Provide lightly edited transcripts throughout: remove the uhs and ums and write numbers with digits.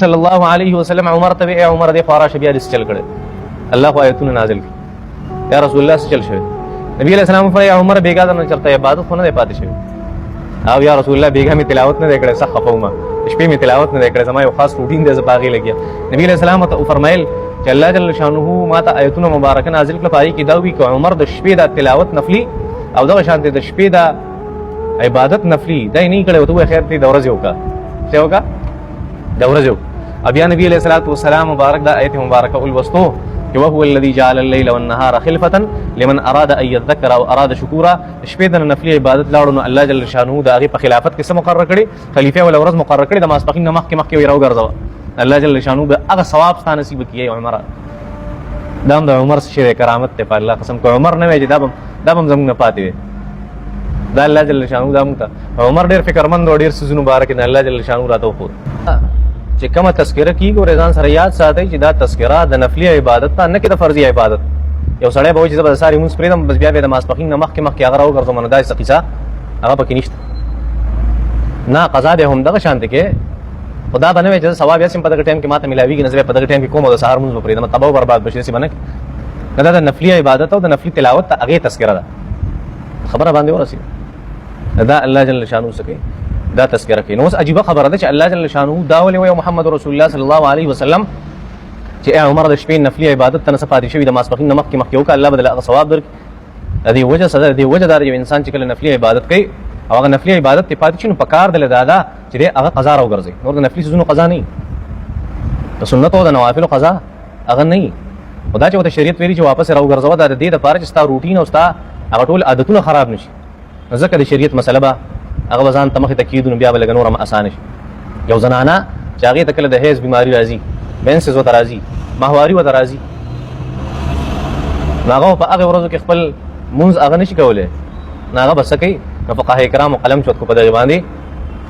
صلی الله علیه وسلم عمر ته وی عمر دې خوا راشه، بیا دې چل کړی؟ الله خو آیتونه نازل کړي. یا رسول الله، څه چل شوی؟ نبی علیہ السلام فرمایي، عمر، بیګا د نه چرته عبادت خو نه دی پاتې شوی؟ او یا رسول الله، بیګا می تلاوت نه دی کړی، سخت خفه وم، شپې می تلاوت نه دی کړی، زما یو خاص روټین دی، زه په هغې لګیا. نبی علیہ السلام ته وفرمایل چې الله جل شانه ما ته آیتونه مبارکه نازل کړه، په هغې کې دا وي که عمر د شپې دا تلاوت نفلي او دغه شان د شپې دا عبادت نفلی دا یې نه کړی، ورته ووایه خیر دی، د ورځې وکړه. څه وکړه؟ د ورځې وکړه. او بیا نبی علیہ الصلوۃ والسلام مبارک دا آیت مبارکه ولوستو چې وهو الذي جعل الليل والنهار خلفة لمن اراد ان يذكر او اراد شکورا. شپې د نفلی عبادت لاړو، نو الله جل شانه د هغې په خلافت کې څه مقرر کړي؟ خلیفه ولا ورځ مقرر کړي، د ماسپښین نه مخکې مخکې یې راوګرځوه، الله جل شانه به هغه ثواب ستا نصیب کړي. عمره، دا هم د عمر څه شی دی؟ کرامت دی. په الله قسم، که عمر نه وی چې دا به هم زموږ نه پاتې وی. دا الله جل شانه دا موږ ته عمر ډېر فکرمند او ډېر څیزونو باره کې الله جل شانه راته وښود چې کومه تذکره کیږي، ورې ځان سره یاد ساتئ چې دا تذکره د نفلي عبادت ته نه کې د فرضي عبادت. یو سړی به وایي چې زه به د سهار لمونځ پرېږدم، بس بیا به د ماسپښین نه مخکې مخکې هغه راوګرځوم، نو داسې څه قصه هغه پکې نشته. نه، قضا به هم دغه شانتې کې، خو دا به نه وي چې ثواب یې په دغه ټایم کې ماته ملاویږي، نه زه په دغه ټایم کې کوم او د سهار لمونځ به پرېږدم، تباه او برباد به شي، داسې به نه. نه، دا د نفلي عبادت او د نفلي تلاوت ته هغې تذکره ده. خبره باندې ورسېده؟ دا الله جل شانه څه کوي؟ دا تذکره کوي. نو اوس عجیبه خبره ده چې الله جل شانه دا ولې وایي محمد رسول الله صلی الله علیه وسلم چې ای عمر، د شپې نفلي عبادت ته نه څه پاتې شوي، د ماسپښین نه مخکې مخکې وکړه، الله به درله هغه ثواب درکړي. د دې وجه څه ده؟ د دې وجه دا ده، یو انسان چې کله نفلي عبادت کوي او هغه نفلي عبادت ته پاتې شي، نو پکار دی له دا ده چې دی هغه قضا راوګرځي. نور د نفلي څیزونو قضا نه، د سنتو او د نوافلو قضا هغه نه. خو دا چې ورته شریعت ویلي چې واپس یې راوګرځوه، دا د دې دپاره چې ستا روټین او ستا هغه ټول عادتونه خراب نه شي. نو ځکه د شریعت مسله به هغه به ځان ته مخې ته کېږدو، نو بیا به لږه نوره هم اسانه شي. یو زنانه چې هغې ته کله د حیض بیماري راځي، منسز ورته راځي، ماهواري ورته راځي، نو هغه په هغې ورځو کې خپل مونځ هغه نشي کولی، نو هغه به څه کوي؟ نو فقهاء کرامو قلم چوت کو په دغې باندې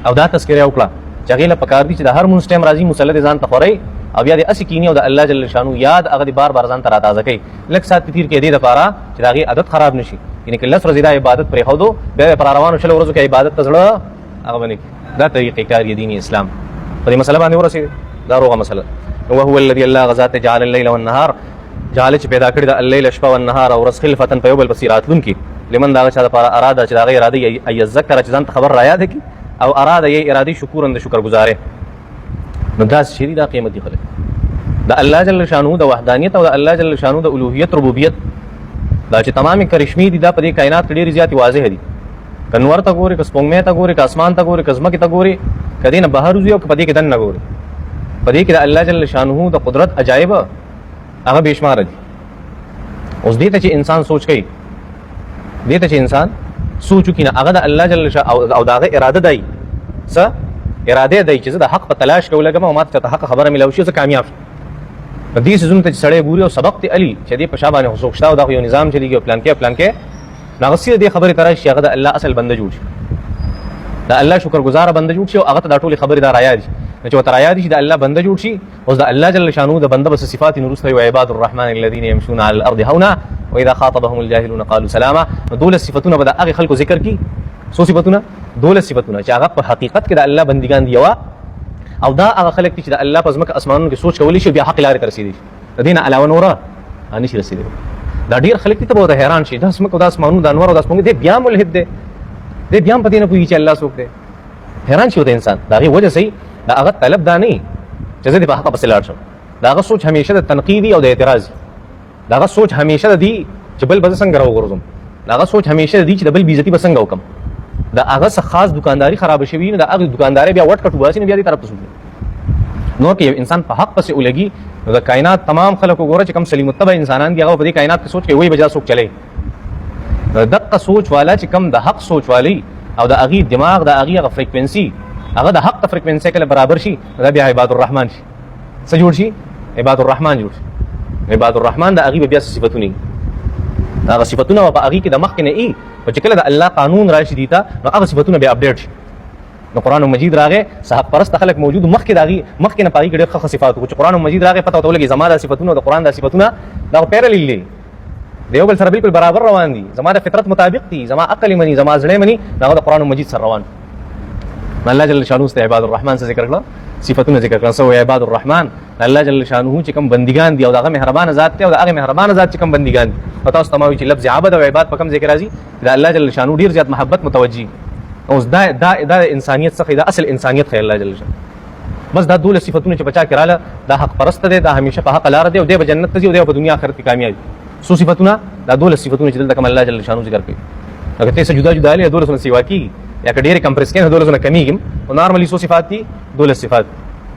او دا تذکره وکړه چې هغې له پکار دي چې د هر مونځ ټایم راځي، مصلی دې ځان ته خورئ او بیا دې هسې کیني او د الله جل شانو یاد هغه دې بار بار ځان ته راتازه کوي، لږ ساعت تیر کې، دې دپاره چې د هغې عادت خراب نشي. یعنې که 10 ورځې دا عبادت پرېښودو، بیا به په روانو 20 ورځو کې عبادت ته زړه هغه باندې. دا طریقې کار دین اسلام په دې مسله باندې ورسېد. دا روغه مسله. وهو الذي، الله غزاد، جعل الليل والنهار، جعل چې پیدا کړی د الليل شپه، والنهار او ورځ، خلفتا په یو بل پسې راتلونکي، لمن دا چا لپاره، اراده چې دا غیر اراده ای ذکر چې ځان ته خبر را یاد کی، او اراده یې ارادي شکورن د شکر گزاره. نو دا شری دا قیمتي خلک د الله جل شانو د وحدانیت او د الله جل شانو د الوهیت ربوبیت دا چې تمامې کرشمې دي، دا په دې کائنات کې ډېرې زیاتې واضح دي. که نور ته ګورې، که سپوږمۍ ته ګورې، که اسمان ته ګورې، که ځمکې ته ګورې، که دې نه بهر وځي او که په دې کې دننه ګورې، په دې کې د الله جل شانه د قدرت عجایب هغه بېشماره دي. اوس دې ته چې انسان سوچ کوي، دې ته چې انسان سوچ وکړي، نه هغه د الله جل شانه او د هغه اراده دی، څه اراده دی چې زه د حق په تلاش کې ولګم او ماته چاته حق خبره ملاو شي، زه کامیاب شم. نو دې څیزونو ته چې سړی ګوري او سبق ته علي چې دې په شا باندې خو څوک شته او دا خو یو نظام چلېږي او پلان کې پلان کې، نو هغه سیده دې خبرې ته راشي، هغه د الله اصل بنده جوړ شي، د الله شکرګزاره بنده جوړ شي او هغه ته دا ټولې خبرې دا رایاد شي. نو چې ورته رایاد شي، د الله بنده جوړ شي. اوس د الله جل شانه د بنده بس صفات نورسته، وعباد الرحمن الذين يمشون على الارض هونا واذا خاطبهم الجاهلون قالوا سلاما. نو دولس صفاتونه به د هغې خلکو ذکر کی. څو صفاتونه؟ 12 صفاتونه چې هغه په حقیقت کې د الله بندګان دي. یوه او دا هغه خلک دي چې د الله په ځمکه اسمانونو کې سوچ کولی شي، بیا حق لارې ته رسېدی شي. د دې نه علاوه نوره نه شي رسېدلی. دا ډېر خلک دي، ته به ورته حیران شي، دا ځمکه او دا اسمانونه، دا نور او دا سپوږمۍ، دی بیا ملحد دی، دی بیا هم په دې نه پوهېږي چې الله څوک دی. حیران شي ورته انسان. د هغې وجه صحیح د هغه طلب دا نه چې زه دې په حقه پسې لاړ شم. د هغه سوچ همیشه د تنقیدي او د اعتراض. د هغه سوچ همیشه د دی چې بل به زه څنګه راوغورځوم. د هغه سوچ همیشه د دی چې د بل بېعزتي به څنګه وکړم. د هغه څه خاص دکانداري خرابه شوي، نو د هغې دکانداري بیا وټ کټ وباسي، نو بیا دې طرف ته سوچ. نور که یو انسان په حق پسې ولګي، نو د کائنات تمام خلک وګوره چې کوم سلیم الطبع انسانان دي، هغه په دې کائنات کې سوچ کوي، وایي به دا څوک چلی. نو دقه سوچ والا چې کوم د حق سوچ والی او د هغې دماغ د هغې هغه فریکوینسي هغه د حق د فریکوینسي کله برابر شي، دا بیا عباد الرحمن شي. څه جوړ شي؟ عباد الرحمن جوړ شي. عباد الرحمن د هغې به بیا څه صفتونه وي؟ هغه صفتونه به په هغې کې د مخکې نه وي، خو چې کله د الله قانون راشي دي ته، نو هغه صفتونه بیا اپډیټ شي. نو قرآن مجید راغی، صاحب پرست خلک موجود مخکې د هغې مخکې نه په هغې کې ډېر ښه ښه صفات وو، چې قرآن مجید راغی، پته ورته ولګي زما دا صفتونه او د قرآن دا صفتونه دا خو پیرلیل دي، د یو بل سره بالکل برابر روان دي، زما د فطرت مطابق دي، زما عقل مني، زما زړه مني. نو هغه د قرآن مجید سره روان. نو الله جل شانه ست عباد الرحمن څه ذکر کړه، صفاتونه ذکر کړه. سو عباد الرحمن، الله جل شانه چې کوم بندگان دي او دغه مهربان ذات دی او دغه مهربان ذات چې کوم بندگان دي. او تاسو ته ما وی چې لفظ عبد او عباد په کوم ذکر راځي، دا الله جل شانه ډیر زیات محبت متوجي. اوس دا دا دا انسانیت څخه، دا اصل انسانیت خیر الله جل شانه. بس دا دوله صفاتونه چې بچا کراله، دا حق پرست دی، دا همیشه په حق لار دی او دی به جنت ته ځي او دی په دنیا آخرت کې کامیاب. څو صفاتونه؟ دا دوله صفاتونه چې دلته کوم الله جل شانه ذکر کوي. اګه ته څه جدا جدا لري، دوله سره سیوا کیږي یا که ډېر کمپریس کین، دوله سره کمیږي. او نارملی څو صفات دي؟ دوله صفات.